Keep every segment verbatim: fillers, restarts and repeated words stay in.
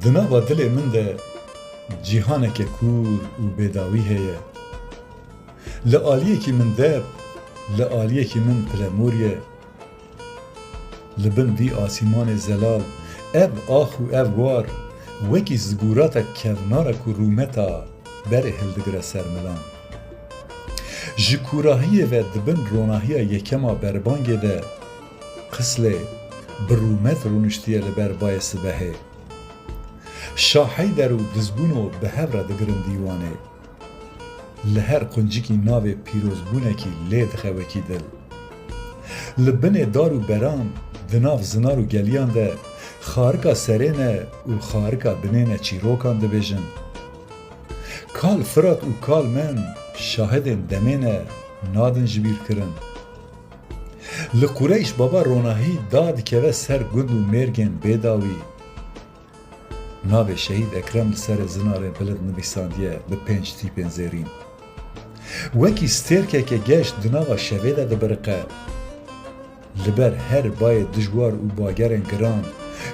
Di nava dilê min de cîhaneke kûr û bêdawî heye. Li aliyekî min deb, li aliyekî min pilemûr ye. Li bin vî asîmanê zelal, ev ax û ev war, wekî zigûratek kevnar e ku rûmeta berê hildigire ser milan. Ji kûrahiyê ve di bin ronahiya yekema berbangê de Qislê bi rûmet rûniştiye li ber bayê sibehê. Şaheyder û Dizbûno bi hev re digirin dîwanê. Li her quncikî navê pîrozbûnekî lê dixe wekî dil. Li binê dar û beran, di nav zinar û geliyan de xarika serê ne û xarika binê ne çîrokan dibêjin. Kal Firat û kal Mem şahidên demê ne, nadin ji bîr kirin. Li Qureyş Baba ronahî da dikeve ser gund û mêrgên bêdawî. Navê Şehîd Ekrem li serê zinarê bilind nivîsandiye bi pênc tîpên zêrîn. Wekî stêrkeke geş di nava şevê de dibiriqe. Li ber her bayê dijwar û bagerên giran,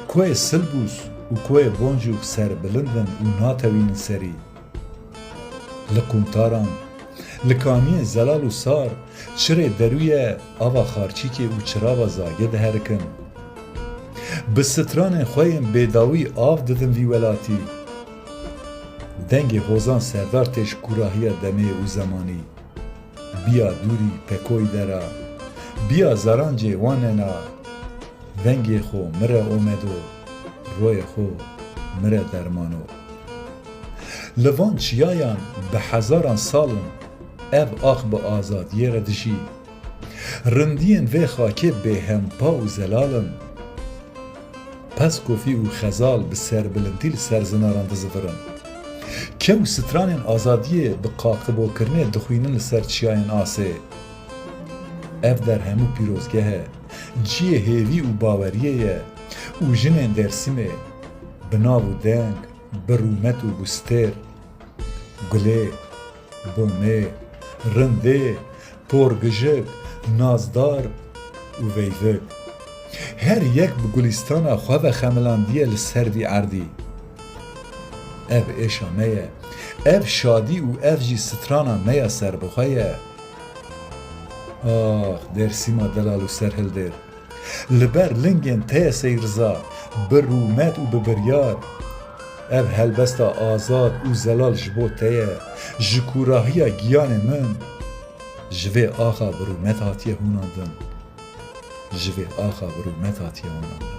koyê Silbûs û koyê Boncûk serbilind in û natewînin serî. Li qûntaran, li kaniyên zelal û sar, çirê derûye ava xarçîkê û çirava zagê diherikin. Bi stranên xwe yên bêdawî av didin vî welatî. Dengê hozan serdar tê ji kûrahiya demê û zemanî. Biya dûrî pekoy dera, biya zarancê wanena. Vengê xwe mi re omedo, royê xwe mi re dermano. Li van çiyayan bi hezaran sal in ev ax bi azadiyê re dijî. Rindiyên vê xakê bêhempa û zelal in. Peskofî û xezal bi serbilindî li ser zinaran dizivirin. Kew û stranên azadiyê bi qaqibokirinê dixwînin li ser çiyayên asê. Ev der hemû pîrozgeh e, cihê hêvî û baweriyê ye û jinên Dêrsimê bi nav û deng, bi rûmet û bi stêr, gulê, bomê, rindê, porgijik, nazdar û veyvik. Her yek bi gulîstana xwe ve xemilandiye li ser vî erdî. Ev êşa me ye. Ev şadî û ev jî strana me ya serbixwe ye. Ax, Dêrsîma delal û serhildêr. Li ber lingên te ye Seyîd Riza, bi rûmet û bi biryar. Ev helbesta azad û zelal ji bo te ye, ji kûrahiya giyanê min. Ji vê axa bi rûmet hatiye hûnandin. Ji vê axa bi rûmet hatiye hûnandin.